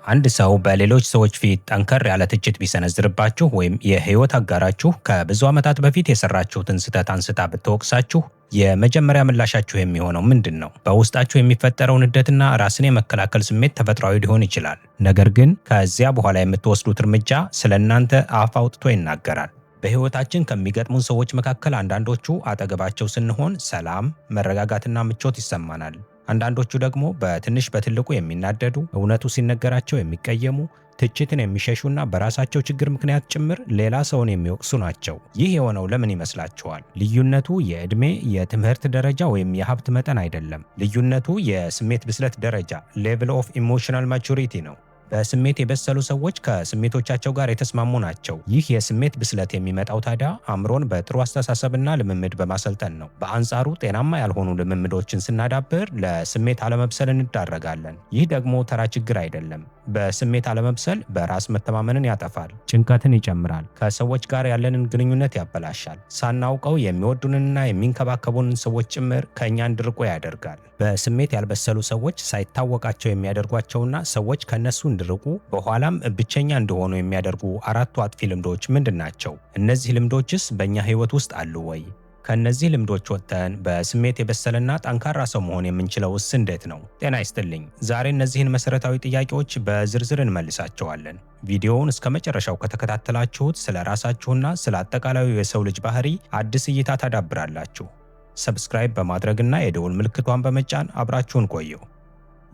አንድ ሰው በሌሎች ሰዎች ፊት ጠንከር ያለ ትችት ቢሰነዝርባችሁ ወይም የህይወት አጋራችሁ ከብዙ ዓመታት በፊት የሰራችሁትን ስህተት አንስታ ብትወቅሳችሁ የመጀመሪያ ምላሻችሁ የሚሆነው ምንድን ነው? በውስጣችሁ የሚፈጠረው ንዴትና ራስን የመከላከል ስሜት ተፈጥሯዊ ሊሆን ይችላል። ነገር ግን ከዚያ በኋላ የምትወስዱት እርምጃ ስለ እናንተ አፍ አውጥቶ ይናገራል። በህይወታችን ከሚገጥሙን ሰዎች መካከል አንዳንዶቹ አጠገባቸው ስንሆን ሰላም፣ መረጋጋትና ምቾት ይሰማናል። አንዳንዶቹ ደግሞ በትንሽ በትልቁ የሚናደዱ፣ እውነቱ ሲነገራቸው የሚቀየሙ፣ ትችትን የሚሸሹና በራሳቸው ችግር ምክንያት ጭምር ሌላ ሰውን የሚወቅሱ ናቸው። ይህ የሆነው ለምን ይመስላችኋል? ልዩነቱ የዕድሜ፣ የትምህርት ደረጃ ወይም የሀብት መጠን አይደለም። ልዩነቱ የስሜት ብስለት ደረጃ level of emotional maturity ነው። በስሜት የበሰሉ ሰዎች ከስሜቶቻቸው ጋር የተስማሙ ናቸው። ይህ የስሜት ብስለት የሚመጣው ታዲያ አእምሮን በጥሩ አስተሳሰብና ልምምድ በማሰልጠን ነው። በአንጻሩ ጤናማ ያልሆኑ ልምምዶችን ስናዳብር ለስሜት አለመብሰል እንዳረጋለን። ይህ ደግሞ ተራ ችግር አይደለም። በስሜት አለመብሰል በራስ መተማመንን ያጠፋል፣ ጭንቀትን ይጨምራል፣ ከሰዎች ጋር ያለንን ግንኙነት ያበላሻል፣ ሳናውቀው የሚወዱንንና የሚንከባከቡንን ሰዎች ጭምር ከእኛ እንዲርቁ ያደርጋል። በስሜት ያልበሰሉ ሰዎች ሳይታወቃቸው የሚያደርጓቸውና ሰዎች ከነሱ እንዲርቁ በኋላም ብቸኛ እንደሆኑ የሚያደርጉ አራቱ አጥፊ ልምዶች ምንድን ናቸው? እነዚህ ልምዶችስ በእኛ ህይወት ውስጥ አሉ ወይ? ከእነዚህ ልምዶች ወጥተን በስሜት የበሰለና ጠንካራ ሰው መሆን የምንችለውስ እንዴት ነው? ጤና ይስጥልኝ። ዛሬ እነዚህን መሰረታዊ ጥያቄዎች በዝርዝር እንመልሳቸዋለን። ቪዲዮውን እስከ መጨረሻው ከተከታተላችሁት ስለ ራሳችሁና ስለ አጠቃላዩ የሰው ልጅ ባህሪ አዲስ እይታ ታዳብራላችሁ። Subscribe በማድረግና የደወል ምልክቷን በመጫን አብራችሁን ቆዩ።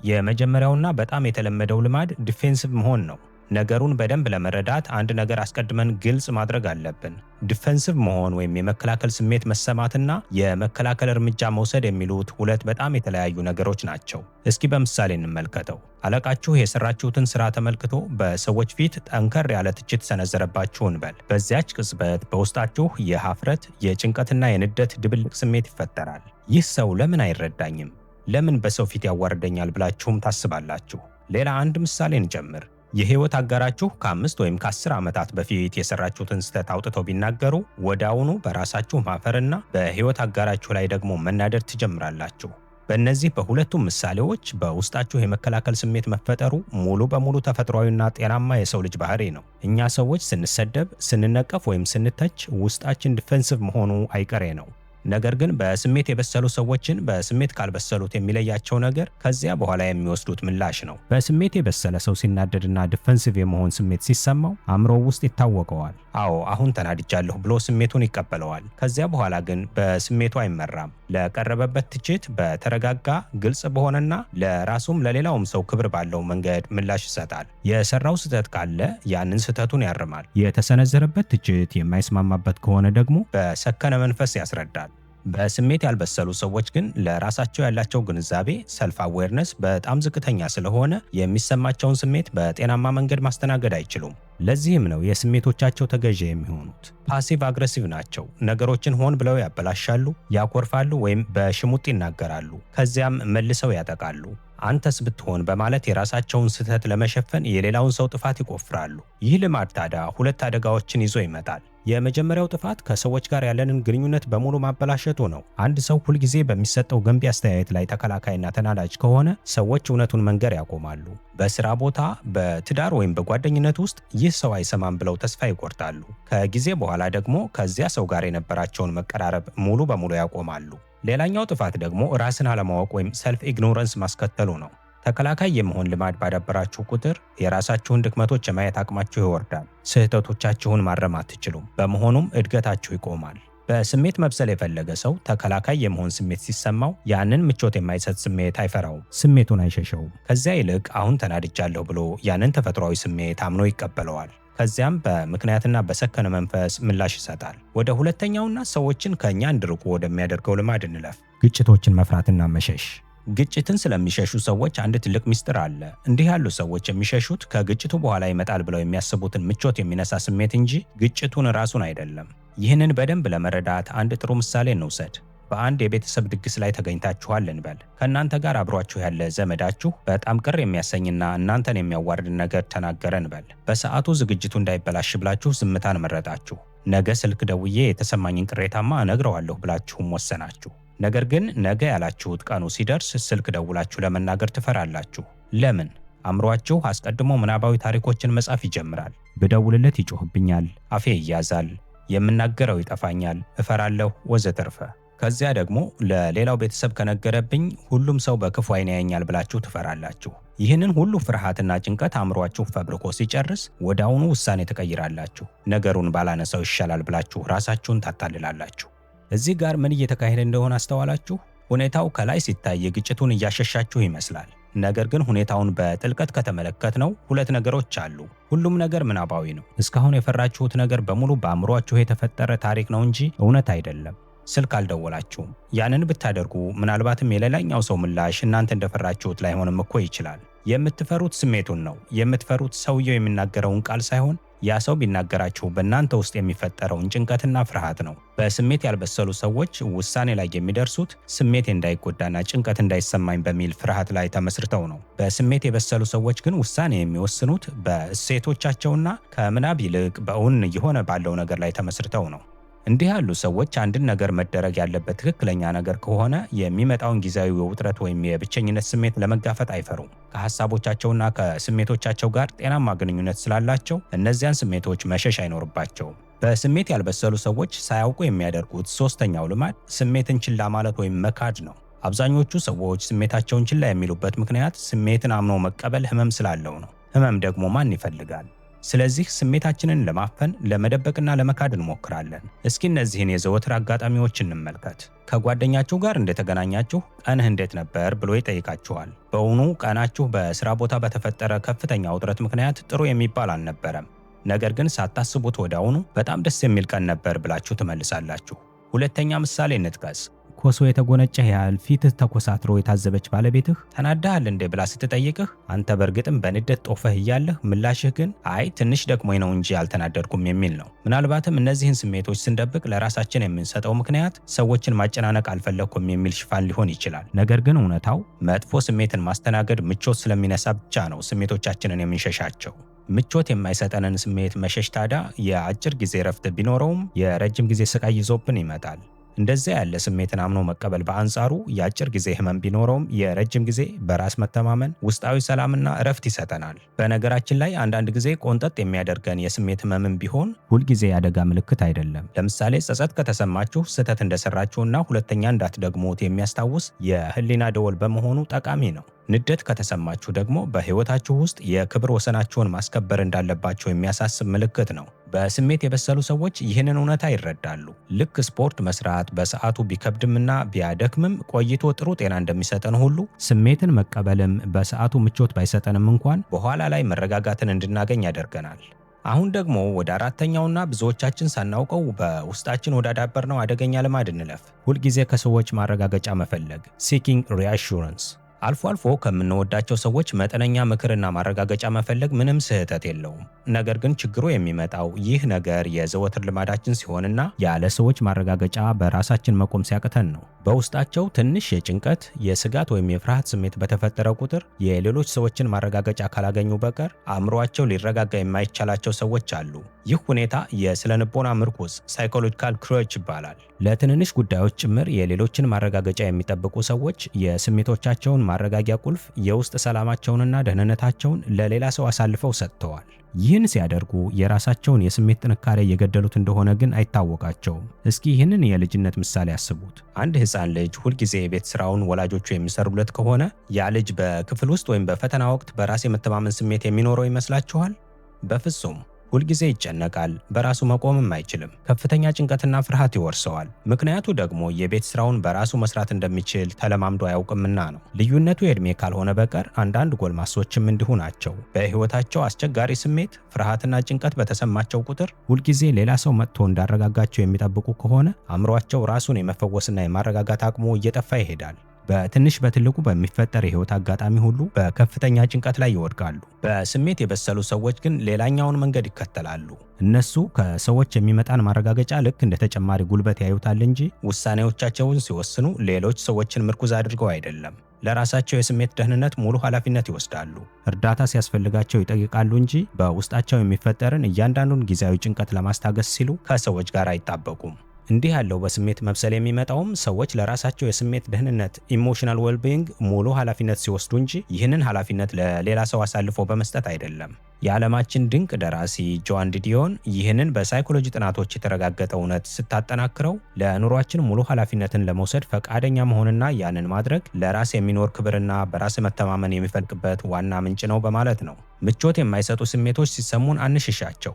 የመጀመሪያውና በጣም የተለመደው ልማድ defensive መሆን ነው። ነገሩን በደንብ ለመረዳት አንድ ነገር አስቀድመን ግልጽ ማድረግ አለብን። Defensive መሆን ወይም የመከላከል ስሜት መሰማትና የመከላከል እርምጃ መውሰድ የሚሉት ሁለት በጣም የተለያዩ ነገሮች ናቸው። እስኪ በምሳሌ እንመልከተው። አለቃችሁ የሰራችሁትን ስራ ተመልክቶ በሰዎች ፊት ጠንከር ያለ ትችት ሰነዘረባችሁ እንበል። በዚያች ቅጽበት በውስጣችሁ የሀፍረት፣ የጭንቀትና የንዴት ድብልቅ ስሜት ይፈጠራል። ይህ ሰው ለምን አይረዳኝም? ለምን በሰው ፊት ያዋርደኛል? ብላችሁም ታስባላችሁ። ሌላ አንድ ምሳሌ እንጨምር። የህይወት አጋራችሁ ከ5 ወይም ከ10 ዓመታት በፊት የሰራችሁትን ስህተት አውጥተው ቢናገሩ ወዲያውኑ በራሳችሁ ማፈርና በህይወት አጋራችሁ ላይ ደግሞ መናደድ ትጀምራላችሁ። በእነዚህ በሁለቱም ምሳሌዎች በውስጣችሁ የመከላከል ስሜት መፈጠሩ ሙሉ በሙሉ ተፈጥሯዊና ጤናማ የሰው ልጅ ባህሪ ነው። እኛ ሰዎች ስንሰደብ፣ ስንነቀፍ ወይም ስንተች ውስጣችን defensive መሆኑ አይቀሬ ነው። ነገር ግን በስሜት የበሰሉ ሰዎችን በስሜት ካልበሰሉት የሚለያቸው ነገር ከዚያ በኋላ የሚወስዱት ምላሽ ነው። በስሜት የበሰለ ሰው ሲናደድና defensive የመሆን ስሜት ሲሰማው አእምሮው ውስጥ ይታወቀዋል። አዎ፣ አሁን ተናድጃለሁ ብሎ ስሜቱን ይቀበለዋል። ከዚያ በኋላ ግን በስሜቱ አይመራም። ለቀረበበት ትችት በተረጋጋ፣ ግልጽ በሆነና ለራሱም ለሌላውም ሰው ክብር ባለው መንገድ ምላሽ ይሰጣል። የሰራው ስህተት ካለ ያንን ስህተቱን ያርማል። የተሰነዘረበት ትችት የማይስማማበት ከሆነ ደግሞ በሰከነ መንፈስ ያስረዳል። በስሜት ያልበሰሉ ሰዎች ግን ለራሳቸው ያላቸው ግንዛቤ self awareness በጣም ዝቅተኛ ስለሆነ የሚሰማቸውን ስሜት በጤናማ መንገድ ማስተናገድ አይችሉም። ለዚህም ነው የስሜቶቻቸው ተገዢ የሚሆኑት። Passive aggressive ናቸው። ነገሮችን ሆን ብለው ያበላሻሉ፣ ያኮርፋሉ ወይም በሽሙጥ ይናገራሉ። ከዚያም መልሰው ያጠቃሉ። አንተስ ብትሆን በማለት የራሳቸውን ስህተት ለመሸፈን የሌላውን ሰው ጥፋት ይቆፍራሉ። ይህ ልማድ ታዲያ ሁለት አደጋዎችን ይዞ ይመጣል። የመጀመሪያው ጥፋት ከሰዎች ጋር ያለንን ግንኙነት በሙሉ ማበላሸቱ ነው። አንድ ሰው ሁልጊዜ በሚሰጠው ገንቢ አስተያየት ላይ ተከላካይና ተናዳጅ ከሆነ ሰዎች እውነቱን መንገር ያቆማሉ። በስራ ቦታ፣ በትዳር ወይም በጓደኝነት ውስጥ ይህ ሰው አይሰማም ብለው ተስፋ ይቆርጣሉ። ከጊዜ በኋላ ደግሞ ከዚያ ሰው ጋር የነበራቸውን መቀራረብ ሙሉ በሙሉ ያቆማሉ። ሌላኛው ጥፋት ደግሞ ራስን አለማወቅ ወይም self ignorance ማስከተሉ ነው። ተከላካይ የመሆን ልማድ ባዳበራችሁ ቁጥር የራሳችሁን ድክመቶች የማየት አቅማችሁ ይወርዳል። ስህተቶቻችሁን ማረም አትችሉም። በመሆኑም እድገታችሁ ይቆማል። በስሜት መብሰል የፈለገ ሰው ተከላካይ የመሆን ስሜት ሲሰማው ያንን ምቾት የማይሰጥ ስሜት አይፈራውም፣ ስሜቱን አይሸሸውም። ከዚያ ይልቅ አሁን ተናድጃለሁ ብሎ ያንን ተፈጥሯዊ ስሜት አምኖ ይቀበለዋል። ከዚያም በምክንያትና በሰከነ መንፈስ ምላሽ ይሰጣል። ወደ ሁለተኛውና ሰዎችን ከእኛ እንዲርቁ ወደሚያደርገው ልማድ እንለፍ። ግጭቶችን መፍራትና መሸሽ። ግጭትን ስለሚሸሹ ሰዎች አንድ ትልቅ ሚስጥር አለ። እንዲህ ያሉ ሰዎች የሚሸሹት ከግጭቱ በኋላ ይመጣል ብለው የሚያስቡትን ምቾት የሚነሳ ስሜት እንጂ ግጭቱን ራሱን አይደለም። ይህንን በደንብ ለመረዳት አንድ ጥሩ ምሳሌ እንውሰድ። በአንድ የቤተሰብ ድግስ ላይ ተገኝታችኋል እንበል። ከእናንተ ጋር አብሯችሁ ያለ ዘመዳችሁ በጣም ቅር የሚያሰኝና እናንተን የሚያዋርድ ነገር ተናገረ እንበል። በሰዓቱ ዝግጅቱ እንዳይበላሽ ብላችሁ ዝምታን መረጣችሁ። ነገ ስልክ ደውዬ የተሰማኝን ቅሬታማ እነግረዋለሁ ብላችሁም ወሰናችሁ። ነገር ግን ነገ ያላችሁት ቀኑ ሲደርስ ስልክ ደውላችሁ ለመናገር ትፈራላችሁ። ለምን? አእምሯችሁ አስቀድሞ ምናባዊ ታሪኮችን መጻፍ ይጀምራል። ብደውልለት ይጮህብኛል፣ አፌ ይያዛል፣ የምናገረው ይጠፋኛል፣ እፈራለሁ፣ ወዘተርፈ። ከዚያ ደግሞ ለሌላው ቤተሰብ ከነገረብኝ ሁሉም ሰው በክፉ ዓይን ያየኛል ብላችሁ ትፈራላችሁ። ይህንን ሁሉ ፍርሃትና ጭንቀት አእምሯችሁ ፈብርኮ ሲጨርስ ወዲያውኑ ውሳኔ ትቀይራላችሁ። ነገሩን ባላነሳው ይሻላል ብላችሁ ራሳችሁን ታታልላላችሁ። እዚህ ጋር ምን እየተካሄደ እንደሆነ አስተዋላችሁ? ሁኔታው ከላይ ሲታይ ግጭቱን እያሸሻችሁ ይመስላል። ነገር ግን ሁኔታውን በጥልቀት ከተመለከትነው ሁለት ነገሮች አሉ። ሁሉም ነገር ምናባዊ ነው። እስካሁን የፈራችሁት ነገር በሙሉ በአእምሯችሁ የተፈጠረ ታሪክ ነው እንጂ እውነት አይደለም። ስልክ አልደወላችሁም። ያንን ብታደርጉ ምናልባትም የሌላኛው ሰው ምላሽ እናንተ እንደፈራችሁት ላይሆንም እኮ ይችላል። የምትፈሩት ስሜቱን ነው። የምትፈሩት ሰውየው የሚናገረውን ቃል ሳይሆን ያ ሰው ቢናገራችሁ በእናንተ ውስጥ የሚፈጠረውን ጭንቀትና ፍርሃት ነው። በስሜት ያልበሰሉ ሰዎች ውሳኔ ላይ የሚደርሱት ስሜቴ እንዳይጎዳና ጭንቀት እንዳይሰማኝ በሚል ፍርሃት ላይ ተመስርተው ነው። በስሜት የበሰሉ ሰዎች ግን ውሳኔ የሚወስኑት በእሴቶቻቸውና ከምናብ ይልቅ በእውን እየሆነ ባለው ነገር ላይ ተመስርተው ነው። እንዲህ ያሉ ሰዎች አንድን ነገር መደረግ ያለበት ትክክለኛ ነገር ከሆነ የሚመጣውን ጊዜያዊ ውጥረት ወይም የብቸኝነት ስሜት ለመጋፈጥ አይፈሩም። ከሐሳቦቻቸውና ከስሜቶቻቸው ጋር ጤናማ ግንኙነት ስላላቸው እነዚያን ስሜቶች መሸሽ አይኖርባቸውም። በስሜት ያልበሰሉ ሰዎች ሳያውቁ የሚያደርጉት ሶስተኛው ልማድ ስሜትን ችላ ማለት ወይም መካድ ነው። አብዛኞቹ ሰዎች ስሜታቸውን ችላ የሚሉበት ምክንያት ስሜትን አምኖ መቀበል ህመም ስላለው ነው። ህመም ደግሞ ማን ይፈልጋል? ስለዚህ ስሜታችንን ለማፈን፣ ለመደበቅና ለመካድ እንሞክራለን። እስኪ እነዚህን የዘወትር አጋጣሚዎች እንመልከት። ከጓደኛችሁ ጋር እንደተገናኛችሁ ቀንህ እንዴት ነበር ብሎ ይጠይቃችኋል። በእውኑ ቀናችሁ በስራ ቦታ በተፈጠረ ከፍተኛ ውጥረት ምክንያት ጥሩ የሚባል አልነበረም። ነገር ግን ሳታስቡት ወዲያውኑ በጣም ደስ የሚል ቀን ነበር ብላችሁ ትመልሳላችሁ። ሁለተኛ ምሳሌ እንጥቀስ። ኮሶ የተጎነጨህ ያህል ፊትህ ተኮሳትሮ የታዘበች ባለቤትህ ተናዳሃል እንዴ ብላ ስትጠይቅህ አንተ በእርግጥም በንዴት ጦፈህ እያለህ ምላሽህ ግን አይ ትንሽ ደክሞኝ ነው እንጂ አልተናደድኩም የሚል ነው። ምናልባትም እነዚህን ስሜቶች ስንደብቅ ለራሳችን የምንሰጠው ምክንያት ሰዎችን ማጨናነቅ አልፈለግኩም የሚል ሽፋን ሊሆን ይችላል። ነገር ግን እውነታው መጥፎ ስሜትን ማስተናገድ ምቾት ስለሚነሳ ብቻ ነው ስሜቶቻችንን የምንሸሻቸው። ምቾት የማይሰጠንን ስሜት መሸሽ ታዲያ የአጭር ጊዜ ረፍት ቢኖረውም የረጅም ጊዜ ስቃይ ይዞብን ይመጣል። እንደዚያ ያለ ስሜትን አምኖ መቀበል በአንጻሩ የአጭር ጊዜ ህመም ቢኖረውም የረጅም ጊዜ በራስ መተማመን፣ ውስጣዊ ሰላምና እረፍት ይሰጠናል። በነገራችን ላይ አንዳንድ ጊዜ ቆንጠጥ የሚያደርገን የስሜት ህመምም ቢሆን ሁልጊዜ የአደጋ ምልክት አይደለም። ለምሳሌ ጸጸት ከተሰማችሁ ስህተት እንደሰራችሁና ሁለተኛ እንዳትደግሙት የሚያስታውስ የህሊና ደወል በመሆኑ ጠቃሚ ነው። ንዴት ከተሰማችሁ ደግሞ በህይወታችሁ ውስጥ የክብር ወሰናችሁን ማስከበር እንዳለባችሁ የሚያሳስብ ምልክት ነው። በስሜት የበሰሉ ሰዎች ይህንን እውነታ ይረዳሉ። ልክ ስፖርት መስራት በሰዓቱ ቢከብድምና ቢያደክምም ቆይቶ ጥሩ ጤና እንደሚሰጠን ሁሉ ስሜትን መቀበልም በሰዓቱ ምቾት ባይሰጠንም እንኳን በኋላ ላይ መረጋጋትን እንድናገኝ ያደርገናል። አሁን ደግሞ ወደ አራተኛውና ብዙዎቻችን ሳናውቀው በውስጣችን ወዳዳበርነው አደገኛ ልማድ እንለፍ። ሁልጊዜ ከሰዎች ማረጋገጫ መፈለግ፣ seeking reassurance። አልፎ አልፎ ከምንወዳቸው ሰዎች መጠነኛ ምክርና ማረጋገጫ መፈለግ ምንም ስህተት የለውም። ነገር ግን ችግሩ የሚመጣው ይህ ነገር የዘወትር ልማዳችን ሲሆንና ያለ ሰዎች ማረጋገጫ በራሳችን መቆም ሲያቅተን ነው። በውስጣቸው ትንሽ የጭንቀት፣ የስጋት ወይም የፍርሃት ስሜት በተፈጠረ ቁጥር የሌሎች ሰዎችን ማረጋገጫ ካላገኙ በቀር አእምሯቸው ሊረጋጋ የማይቻላቸው ሰዎች አሉ። ይህ ሁኔታ የስነልቦና ምርኩዝ psychological crutch ይባላል። ለትንንሽ ጉዳዮች ጭምር የሌሎችን ማረጋገጫ የሚጠብቁ ሰዎች የስሜቶቻቸውን ማረጋጊያ ቁልፍ፣ የውስጥ ሰላማቸውንና ደህንነታቸውን ለሌላ ሰው አሳልፈው ሰጥተዋል። ይህን ሲያደርጉ የራሳቸውን የስሜት ጥንካሬ እየገደሉት እንደሆነ ግን አይታወቃቸውም። እስኪ ይህንን የልጅነት ምሳሌ አስቡት። አንድ ሕፃን ልጅ ሁልጊዜ የቤት ስራውን ወላጆቹ የሚሰሩለት ከሆነ ያ ልጅ በክፍል ውስጥ ወይም በፈተና ወቅት በራስ የመተማመን ስሜት የሚኖረው ይመስላችኋል? በፍጹም። ሁልጊዜ ይጨነቃል፣ በራሱ መቆምም አይችልም። ከፍተኛ ጭንቀትና ፍርሃት ይወርሰዋል። ምክንያቱ ደግሞ የቤት ስራውን በራሱ መስራት እንደሚችል ተለማምዶ አያውቅምና ነው። ልዩነቱ የዕድሜ ካልሆነ በቀር አንዳንድ ጎልማሶችም እንዲሁ ናቸው። በሕይወታቸው አስቸጋሪ ስሜት፣ ፍርሃትና ጭንቀት በተሰማቸው ቁጥር ሁልጊዜ ሌላ ሰው መጥቶ እንዳረጋጋቸው የሚጠብቁ ከሆነ አእምሯቸው ራሱን የመፈወስና የማረጋጋት አቅሙ እየጠፋ ይሄዳል። በትንሽ በትልቁ በሚፈጠር የህይወት አጋጣሚ ሁሉ በከፍተኛ ጭንቀት ላይ ይወድቃሉ። በስሜት የበሰሉ ሰዎች ግን ሌላኛውን መንገድ ይከተላሉ። እነሱ ከሰዎች የሚመጣን ማረጋገጫ ልክ እንደ ተጨማሪ ጉልበት ያዩታል እንጂ ውሳኔዎቻቸውን ሲወስኑ ሌሎች ሰዎችን ምርኩዝ አድርገው አይደለም። ለራሳቸው የስሜት ደህንነት ሙሉ ኃላፊነት ይወስዳሉ። እርዳታ ሲያስፈልጋቸው ይጠይቃሉ እንጂ በውስጣቸው የሚፈጠርን እያንዳንዱን ጊዜያዊ ጭንቀት ለማስታገስ ሲሉ ከሰዎች ጋር አይጣበቁም። እንዲህ ያለው በስሜት መብሰል የሚመጣውም ሰዎች ለራሳቸው የስሜት ደህንነት emotional well-being ሙሉ ኃላፊነት ሲወስዱ እንጂ ይህንን ኃላፊነት ለሌላ ሰው አሳልፎ በመስጠት አይደለም። የዓለማችን ድንቅ ደራሲ ጆአን ዲዲዮን ይህንን በሳይኮሎጂ ጥናቶች የተረጋገጠ እውነት ስታጠናክረው ለኑሯችን ሙሉ ኃላፊነትን ለመውሰድ ፈቃደኛ መሆንና ያንን ማድረግ ለራስ የሚኖር ክብርና በራስ መተማመን የሚፈልቅበት ዋና ምንጭ ነው በማለት ነው። ምቾት የማይሰጡ ስሜቶች ሲሰሙን አንሽሻቸው።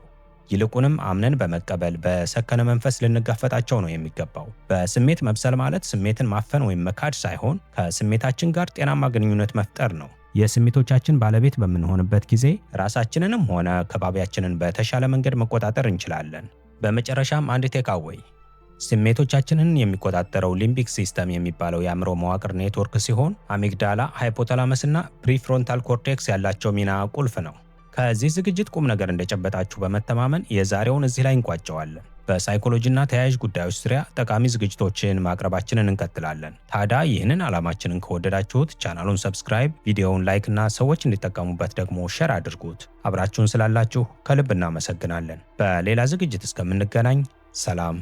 ይልቁንም አምነን በመቀበል በሰከነ መንፈስ ልንጋፈጣቸው ነው የሚገባው። በስሜት መብሰል ማለት ስሜትን ማፈን ወይም መካድ ሳይሆን ከስሜታችን ጋር ጤናማ ግንኙነት መፍጠር ነው። የስሜቶቻችን ባለቤት በምንሆንበት ጊዜ ራሳችንንም ሆነ ከባቢያችንን በተሻለ መንገድ መቆጣጠር እንችላለን። በመጨረሻም አንድ takeaway፣ ስሜቶቻችንን የሚቆጣጠረው limbic system የሚባለው የአእምሮ መዋቅር ኔትወርክ ሲሆን amygdala፣ hypothalamus እና prefrontal cortex ያላቸው ሚና ቁልፍ ነው። ከዚህ ዝግጅት ቁም ነገር እንደጨበጣችሁ በመተማመን የዛሬውን እዚህ ላይ እንቋጨዋለን። በሳይኮሎጂና ተያያዥ ጉዳዮች ዙሪያ ጠቃሚ ዝግጅቶችን ማቅረባችንን እንቀጥላለን። ታዲያ ይህንን ዓላማችንን ከወደዳችሁት ቻናሉን subscribe፣ ቪዲዮውን like እና ሰዎች እንዲጠቀሙበት ደግሞ share አድርጉት። አብራችሁን ስላላችሁ ከልብ እናመሰግናለን። በሌላ ዝግጅት እስከምንገናኝ ሰላም።